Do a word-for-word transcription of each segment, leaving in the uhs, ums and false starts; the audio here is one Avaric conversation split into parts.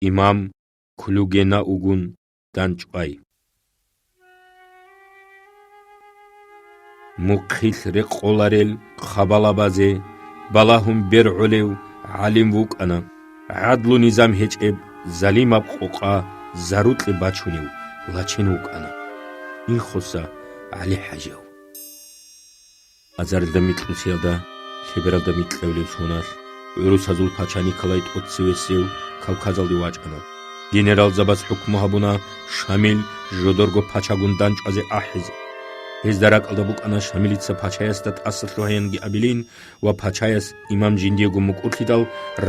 имам Клюгенаугун дандчӀвай. Мухъилъ рекъоларел хабалабазе балагьун бергӀолев гӀалим вукӀана, гӀадлу-низам гьечӀеб залимаб къокъа зарукье бачунев лачин вукӀана. Инхоса ГӀали-хӀажияв. Азарилда микьнусиялда лъебералда микьавлев соналъ, гӀурусазул пача Николай тӀоцевесев Кавказалде вачӀана. Генералзабаз хӀукму гьабуна Шамил жодорго пачагун дандчӀвазе ахӀизе. Гьезда ракӀалда букӀана Шамилица пачаясда тӀаса лъугьаянги абилин ва пачаяс имам жиндиего мукӀурлъидал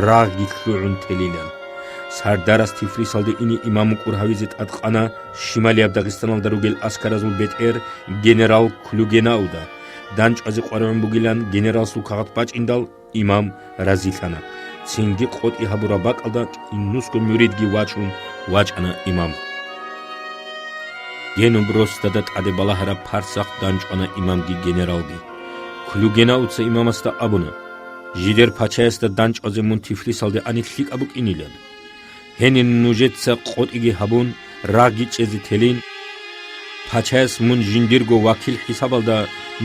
рагъги лъугӀун телилан. Сардарас Тифлисалде ине имам мукӀур гьавизе тӀадкъана щималияб Дагъистаналда ругел аскаразул бетӀер генерал Клюгенауда. ДандчӀвазе къваригӀун бугилан генераласул кагъат бачӀиндал, имам разилъана. Цинги къотӀи гьабураб бакӀалда кӀинусго муридги вачун вачӀана имам. Генуб росдада тӀаде балагьараб парсахъ дандчӀвана имамги генералги. Клюгенауца имамасда абуна: «Жидер пачаясда дандчӀвазе мун Тифлисалде ани лъикӀаб букӀинилан. Гьенир нужеца къотӀиги гьабун, рагъги чӀезе телин, пачаяс мун жиндирго вакил хӀисабалда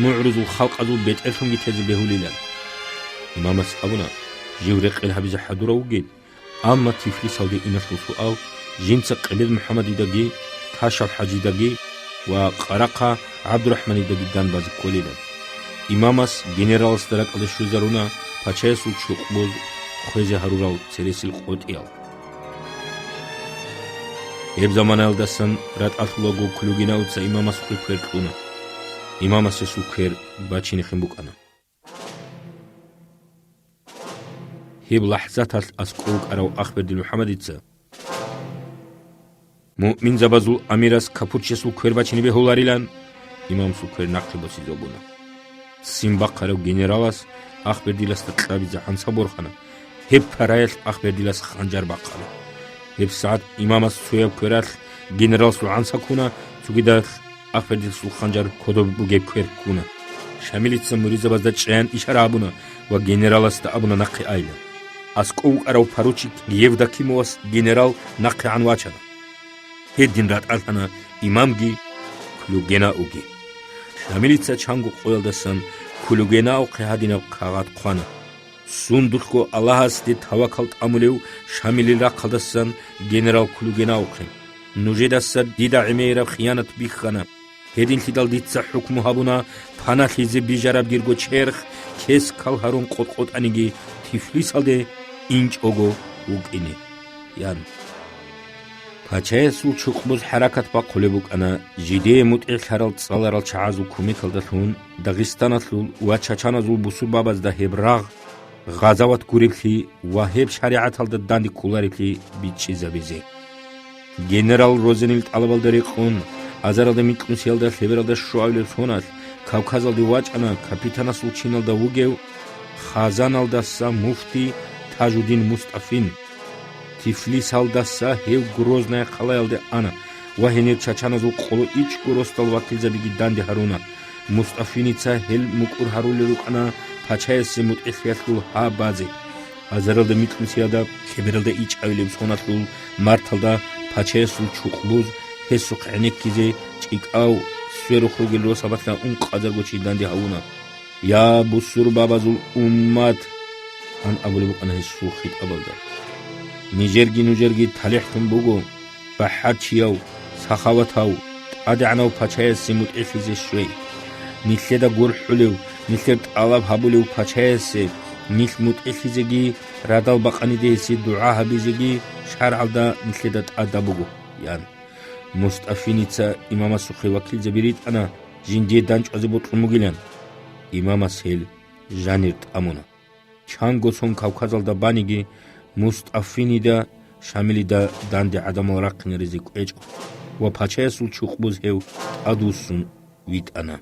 мугӀрузул халкъазул бетӀерлъунги тезе бегьулилан». Имамас абуна: «Жив рекъел гьабизе хӀадурав вугин, амма Тифлисалде иналъул суал жинца Къибет МухӀаммадидаги, Ташав ХӀажидаги ва Къарахъа ГӀабдурахӀманидаги дандбазе кколилан». Имамас генераласда ракӀалде щвезаруна пачаясул чукъбуз хвезе гьарурал цересел къотӀиял. Гьеб заманаялдасан ратӀалъулаго Клюгенауца имамасухъе квер кьуна. Имамас гьесул квер бачинехъин букӀана. Гьеб лахӀзаталъ аскӀов вукӀарав Ахбердил МухӀаммадица муъминзабазул амирас капурчиясул квер бачине бегьуларилан, имамасул квер нахъе босизе буна. Ццин бахъарав генералас Ахбердиласда кьабизе гӀанса борхана. Гьеб параялъ Ахбердилас ханжар бахъана. ГьебсагӀат имамас цояб квералъ генераласул гӀанса ккуна, цогидалъ Ахбердиласул ханжар кодоб бугеб квер ккуна. Шамилица муридзабазда чӀаян ишара гьабуна ва генераласда абуна нахъе айилан. АскӀов вукӀарав поручик Евдокимовас генерал нахъегӀан вачана. Гьедин ратӀалъана имамги Клюгенауги. Шамилица чанго къоялдасан Клюгенаухъе гьадинаб кагъат хъвана: «Сундулъго Аллагьасде тавакал тӀамулев Шамилил рахъалдасан генерал Клюгенаухъе. Нужедаса дида гӀемераб хиянат бихьана. Гьединлъидал дица хӀукму гьабуна паналъизе бижараб дирго черх кескал гьарун къотӀ-къотӀаниги Тифлисалде инчӀого вукӀине», – ян. Пачаясул чукъбуз хӀаракат бахъулеб букӀана, жидее мутӀигӀлъарал цӀаларал чагӀазул кумекалдалъун Дагъистаналъул ва чачаназул бусурбабазда гьеб рагъ, гъазават гуреблъи ва гьеб шаригӀаталда данде кколареблъи бичӀчӀизабизе. Генерал Розенил тӀалабалда рекъон, азаралда микьнусиялда лъебералда щуабилеб соналъ Кавказалде вачӀана капитанасул чиналда вугев Хазаналдаса муфти Тажудин Мустафин. Тифлисалдаса гьев Грозная хъалаялде ана ва гьенир чачаназул къоло ичӀго росдал вакилзабиги данде гьаруна. Мустафиница гьел мукӀур гьарулел рукӀана пачаясе мутӀигӀлъиялъул гьа базе. Азаралда микьнусиялда лъебералда ичӀабилеб соналъул марталда пачаясул чукъбуз гьесухъ гӀенеккизе чӀикӀав сверухъ ругел росабалъа ункъазарго чи данде гьавуна. «Я, бусурбабазул уммат!» – ан абулеб букӀана гьесул хитӀабалда. «Нижерги нужерги талихӀлъун буго, бахӀарчияв, сахаватав, тӀадегӀанав пачаясе мутӀигӀлъизе щвей. Нилъеда гурхӀулев, нилъер тӀалаб гьабулев пачаясе нилъ мутӀигӀлъизеги, радал бакъаниде гьесие дугӀа гьабизеги шаргӀалда нилъеда тӀадаб буго», – ян. Мустафиница имамасухъе вакилзаби ритӀана, жиндие дандчӀвазе бокьун бугилан. Имамас гьел жанир тӀамуна. Чанго сон Кавказалда баниги, Мустафинида Шамилида данде гӀадамал рахъинаризе кӀвечӀо ва пачаясул чукъбуз гьев тӀадвуссун витӀана.